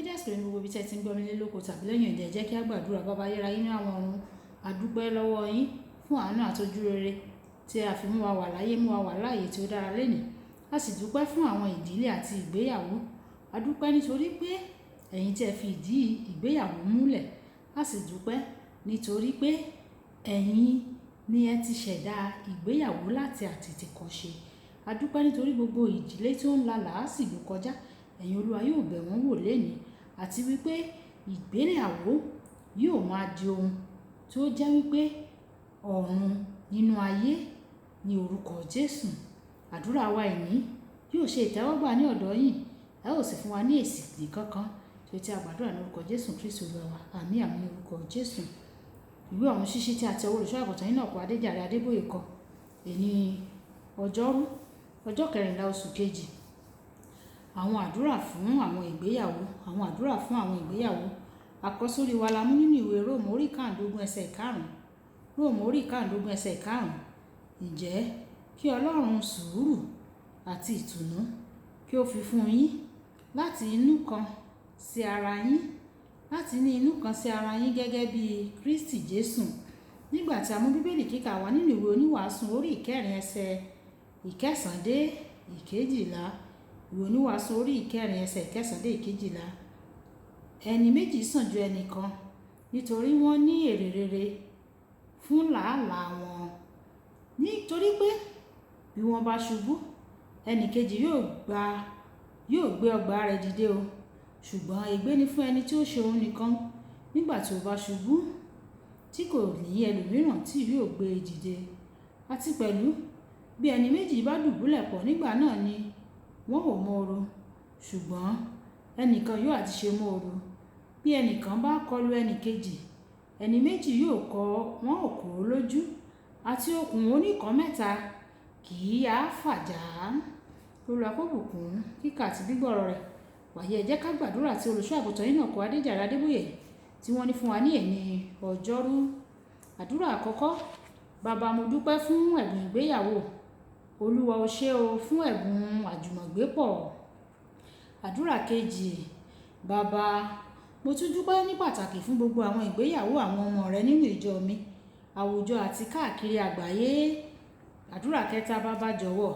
Dédé àsìkò ní gbogbo ibi tí ẹ ti ń gbọ́ mi nílé lóko tàbí lẹ́yìn òde, ẹ jẹ́ kí a gbàdúrà. Baba ayérayé ní àwọn ọ̀run, a dúpẹ́ lọ́wọ́ yín fún àánú àti ojúrere tí a fi mú wa wà láyé, mú wa wà láàyè tí ó dára lénìí. A sì dúpẹ́ fún àwọn ìdílé àti ìgbéyàwó. A dúpẹ́ nítorí pé ẹ̀yin tí ẹ fi ìdí ìgbéyàwó múlẹ̀. A sì dúpẹ́ nítorí pé ẹ̀yin ni ẹ ti ṣẹ̀dá ìgbéyàwó láti àtètèkọ́ṣe. A dúpẹ́ nítorí gbogbo ìdílé tí ó ń la làásìgbò kọjá, ẹ̀yin Olúwa yóò bẹ̀ wọ́n wò lénìí. Àti wípé ìgbéyàwó yóò máa di ohun tí ó jẹ́ wípé ọ̀run nínú ayé ní orúkọ Jésù. Àdúrà wa èní yóò ṣe ìtẹ́wọ́gbà ní ọ̀dọ̀ yín. Ẹ ó sì fún wa ní èsì ní kankan tí ó ti a gbàdúrà ní orúkọ Jésù Kristi Olúwa wa. Àmín, àmín ní orúkọ Jésù. Ìwé ọ̀run ṣíṣí tí a ti ọwọ́ olùṣọ́-àgùntàn Enoch Adéjàre Adébóyè kọ. Èní ọjọ́rú, ọjọ́ kẹrìnlá oṣù kejì. Àwọn àdúrà fún àwọn ìgbéyàwó, àwọn àdúrà fún àwọn ìgbéyàwó. Àkọ́sórí wa la mú nínú ìwé Róòmù orí ìkàndógún ẹsẹ̀ ìkarùn-ún. Róòmù orí ìkàndógún ẹsẹ̀ ìkarùn-ún. Ǹjẹ́ kí Ọlọ́run sùúrù àti ìtùnú kí ó fi fún yín láti inú kan sí ara yín, láti ní inú kan sí ara yín gẹ́gẹ́ bí Kristi Jésù. Nígbà tí a mú Bíbélì kíkà wá nínú ìwé oníwàásù orí ìkẹrin ẹsẹ̀ ìkẹsàn dé ìkejìlá. Ìwé oníwàásù orí ìkẹrin ẹsẹ̀ ìkẹsàn dé ìkejìlá. Ẹni méjì sàn ju ẹni kan nítorí wọ́n ní èrè rere fún làálàá wọn. Nítorí pé bí wọ́n bá ṣubú, ẹni kejì yóò gba, yóò gbé ọgbà rẹ̀ dìde o. Ṣùgbọ́n ègbé ni fún ẹni tí ó ṣe òun nìkan nígbà tí ó bá ṣubú, tí kò ní ẹlòmíràn tí yóò gbé e dìde. Àti pẹ̀lú bí ẹni méjì bá dùbúlẹ̀ pọ̀ nígbà náà ni wọ́n ò mọ oru. Ṣùgbọ́n ẹnìkan yóò àti ṣe mọ́ oru. Bí ẹnìkan bá kọlu ẹni kejì, ẹni méjì yóò kọ wọ́n ò kó lójú. Àti okùn oníkan mẹ́ta kì í á fàjà. Olúwa kó bùkún kíkà àti gbígbọ́ ọ̀rọ̀ rẹ̀. Wàyí ẹ jẹ́ ká gbàdúrà tí olùṣọ́-àgùntàn Enoch Adéjàre Adébóyè tí wọ́n ní fún wa ní èní ọjọ́rú. Àdúrà àkọ́kọ́. Baba, mo dúpẹ́ fún ẹ̀bùn ìgbéyàwó. Olúwa o ṣé o fún ẹ̀bùn àjùmọ̀gbépọ̀. Àdúrà kejì. Baba, mo tún dúpẹ́ ní pàtàkì fún gbogbo àwọn ìgbéyàwó àwọn ọmọ rẹ nínú ìjọ mi, àwùjọ àti káàkiri àgbáyé. Àdúrà kẹta. Baba, jọ̀wọ́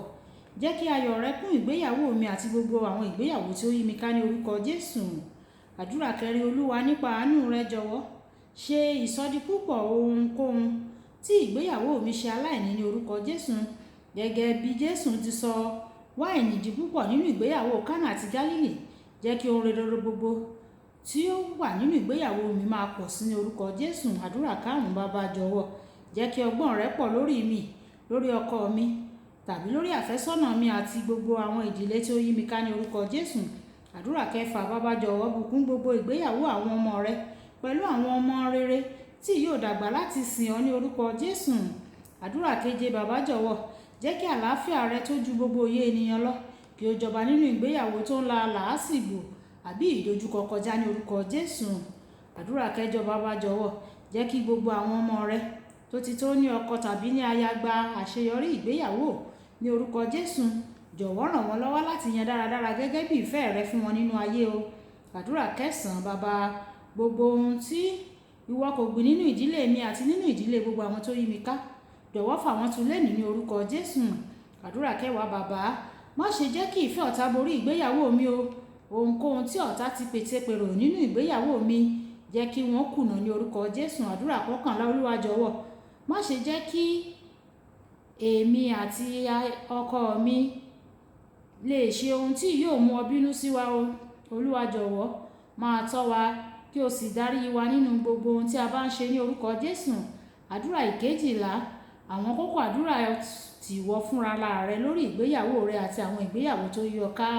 jẹ́ kí ayọ̀ rẹ kún ìgbéyàwó mi àti gbogbo àwọn ìgbéyàwó tí ó yí mi ká ní orúkọ Jésù. Àdúrà kẹrin. Olúwa, nípa àánú rẹ jọ̀wọ́ ṣe ìsọdipúpọ̀ ohunkóhun tí ìgbéyàwó mi ṣe aláìní ní orúkọ Jésù. Gẹ́gẹ́ bí Jésù ti sọ wáìnì di púpọ̀ nínú ìgbéyàwó Kánà àti Gálílì, jẹ́ kí ohun rere gbogbo tí ó wà nínú ìgbéyàwó mi máa pọ̀ sí ní orúkọ Jésù. Àdúrà karùn-ún. Baba, jọ̀wọ́ jẹ́ kí ọgbọ́n rẹ pọ̀ lórí mi, lórí ọkọ mi tàbí lórí àfẹ́sọ́nà mi àti gbogbo àwọn ìdílé tí ó yí mi ká ní orúkọ Jésù. Àdúrà kẹfà. Baba, jọ̀wọ́ bùkún gbogbo ìgbéyàwó àwọn ọmọ rẹ pẹ̀lú àwọn ọmọ rere tí yóò dàgbà láti sìn ọ́ ní orúkọ Jésù. Àdúrà keje. Baba, jọ̀wọ́ jẹ́ kí àlàáfíà rẹ tó ju gbogbo òye ènìyàn lọ kí ó jọba nínú ìgbéyàwó tó ń la làásìgbò àbí ìdojúkọ kọjá ní orúkọ Jésù. Àdúrà kẹjọ. Baba, jọ̀wọ́ jẹ́ kí gbogbo àwọn ọmọ rẹ tó ti tó ní ọkọ tàbí ní aya gba àṣeyọrí ìgbéyàwó ní orúkọ Jésù. Jọ̀wọ́ ràn wọ́n lọ́wọ́ láti yan dáradára gẹ́gẹ́ bí ìfẹ́ rẹ fún wọn nínú ayé o. Àdúrà kẹsàn-án. Baba, gbogbo ohun tí ìwọ kò gbìn nínú ìdílé mi àti nínú ìdílé gbogbo àwọn tó yí mi ká, jọ̀wọ́ fà wọ́n tu lénìí ní orúkọ Jésù. Àdúrà kẹwàá. Baba, má ṣe jẹ́ kí ìfẹ́ ọ̀tá borí ìgbéyàwó mi o. Ohunkóhun tí ọ̀tá ti pètepèrò nínú ìgbéyàwó mi, jẹ́ kí wọ́n kùnà ní orúkọ Jésù. Àdúrà kọkànlá. Olúwa, jọ̀wọ́ má ṣe jẹ́ kí èmi àti ọkọ mi lè ṣe ohun tí yóò mú ọ bínú sí wa o. Olúwa, jọ̀wọ́ máa tọ́ wa kí o sì darí wa nínú gbogbo ohun tí a bá ń ṣe ní orúkọ Jésù. Àdúrà ìkejìlá. Àwọn kókó àdúrà tìwọ fúnra rẹ lórí ìgbéyàwó rẹ àti àwọn ìgbéyàwó tó yí ọ ká.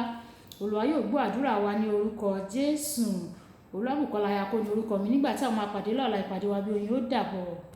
Olúwa yóò gbọ́ àdúrà wa ní orúkọ Jésù. Olúwabùkọ́lá Ayako ní orúkọ mi. Nígbà tí a máa pàdé lọ́la, ìpàdé wa bí oyin, ó dàbọ̀.